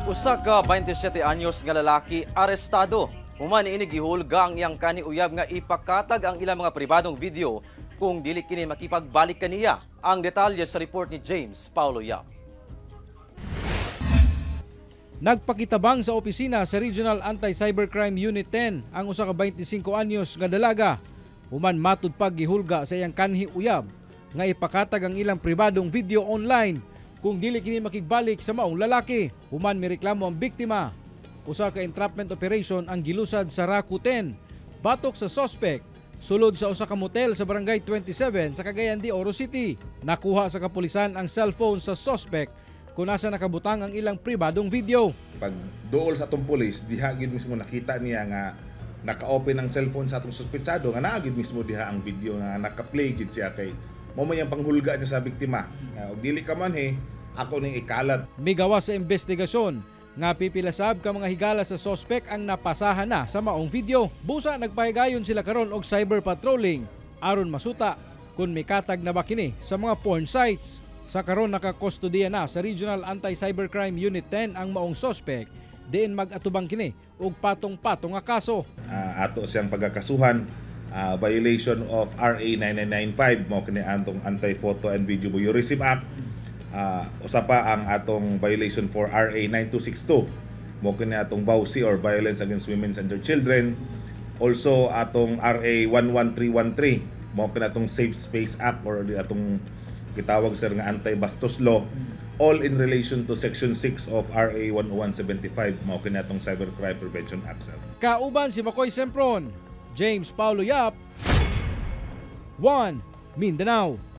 Usa ka 27 anyos nga lalaki arestado. Human niini, gihulga ang iyang kanhi uyab nga ipakatag ang ilang mga pribadong video kung dili kini makipagbalik kaniya. Ang detalye sa report ni James Paulo Yap. Nagpakitabang sa opisina sa Regional Anti-Cybercrime Unit 10 ang usa ka 25 anyos nga dalaga human matud pag gihulga sa iyang kanhi uyab nga ipakatag ang ilang pribadong video online kung dili kini makigbalik sa maong lalaki. Human mireklamo ang biktima, usa ka entrapment operation ang gilusad sa RACU 10 batok sa suspect sulod sa usa ka motel sa Barangay 27 sa Cagayan de Oro City. Nakuha sa kapulisan ang cellphone sa suspect kung asa nakabutang ang ilang pribadong video. Pag duol sa atong pulis, diha gyud mismo nakita niya nga naka-open ang cellphone sa atong suspetsado nga naa gyud mismo diha ang video nga naka-play gyud siya, kay mao man yung panghulga niya sa biktima. Nga og dili ka man he, ako ning ikalat. Migawas sa investigasyon nga pipila sab ka mga higala sa sospek ang napasahan na sa maong video. Busa nagpahigayon sila karon og cyber patrolling aron masuta kung mikatag na ba kini sa mga porn sites. Sa karon, nakakustodiya na sa Regional Anti-Cybercrime Unit 10 ang maong sospek diin mag-atubang kini og patong-patong nga kaso. Ato siyang pagkakasuhan, violation of RA 9995, mao kini atong Anti-Photo and Video Voyeurism Act. Usa pa ang atong violation for RA 9262, mao kini atong VAWC or Violence Against Women and Their Children. Also atong RA 11313, mao kini atong Safe Space Act or di atong gitawag, sir, nga anti-bastos law, all in relation to Section 6 of RA 10175, mao kini atong Cybercrime Prevention Act, sir. Kauban si Makoy Sempron, James Paulo Yap, 1 Mindanao.